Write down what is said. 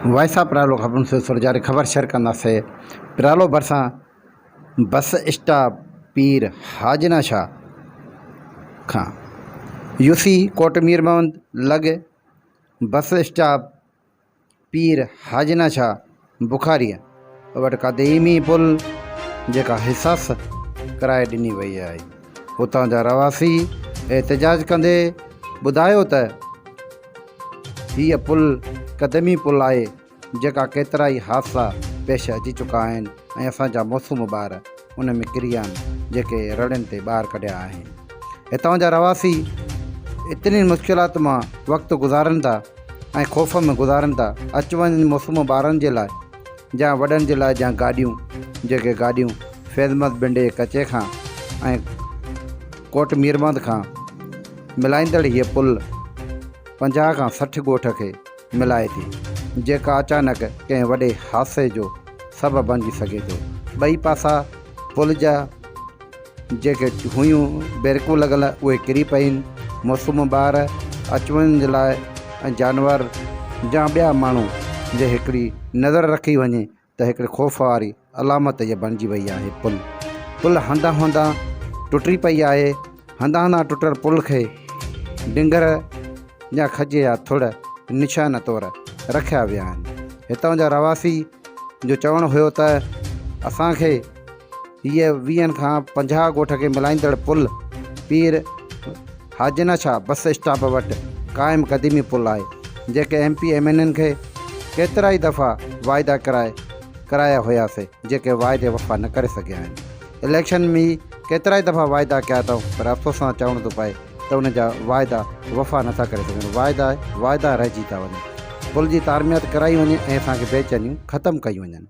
وائسا پرالو خبرن سلسلو جاري خبر شيئر ڪنداسي پرالو ڀرسان بس اسٽاپ پير حاجنا شاهه کان يوسي ڪوٽ مير محمد لڳ بس اسٽاپ پير حاجنا شاهه بخاريء وٽ قديمي پل جيڪا حساس ڪرائي ڏني وئي آهي. اتان جا رهواسي احتجاج ڪندي ٻڌايو ته هيء پل قديمي پل آهي جيڪا ڪيترائي حادثا پيش اچي چڪا آهن ۽ اسان جا معصوم ٻار ان ۾ ڪري آهن جيڪي رڙين تي ٻاهر ڪڍيا آهن. هتان جا رهواسي ايترين مشڪلات مان وقت گذارن ٿا ۽ خوف ۾ گذارن ٿا اچ وڃ معصوم ٻارن جي لاء يا وڏن جي لاء يا گاڏيون جيڪي گاڏيون فيض محمد پنڊي جي ڪچي کان ۽ ڪوٽ ميرمحمد کان ملائيندڙ هيء پل 50 کان 60 ڳوٺ کي ملائي ٿي جيڪا اچانڪ ڪنهن وڏي حادثي جو سبب بڻجي سگهي ٿو ٻئي پاسا پل جا جيڪي هيون بيرڪون لڳل اهي ڪري پين معصوم ٻار اچ وڃ جي لاء ۽ جانور يا ٻيا ماڻهو جي هڪڙي نظر رکي وڃي ته هڪڙي خوف واري علامت هيء بڻجي وئي آهي پل پل هنڌان هنڌان ٽٽي پئي آهي هنڌان هنڌان ٽٽل پل کي ڊنگر يا کجي جا ٿڙ نشان طور رکيا ويا آهن هتان جا رهواسي جو چوڻ هيو ته اسان کي هيء ويهن کان 50 ڳوٺ کي ملائيندڙ پل پير حاجنا شاهه بس اسٽاپ وٽ قائم قديمي پل آهي، جيڪي M P M N N کي ڪيترائي دفعا واعدا ڪرائي ڪرايا هياسي، جيڪي واعدي وفا نه ڪري سگهيا آهن. اليڪشن ۾ ئي ڪيترائي دفعا واعدا ڪيا اٿئون پر افسوس سان چوڻو ٿو پئي ته ان جا واعدا وفا نه ٿا ڪري سگهن، واعدا واعدا رهجي ٿا وڃن. پل جي تعميرات ڪرائي وڃي ۽ اسان کي بيچينيون ختم ڪيون وڃن.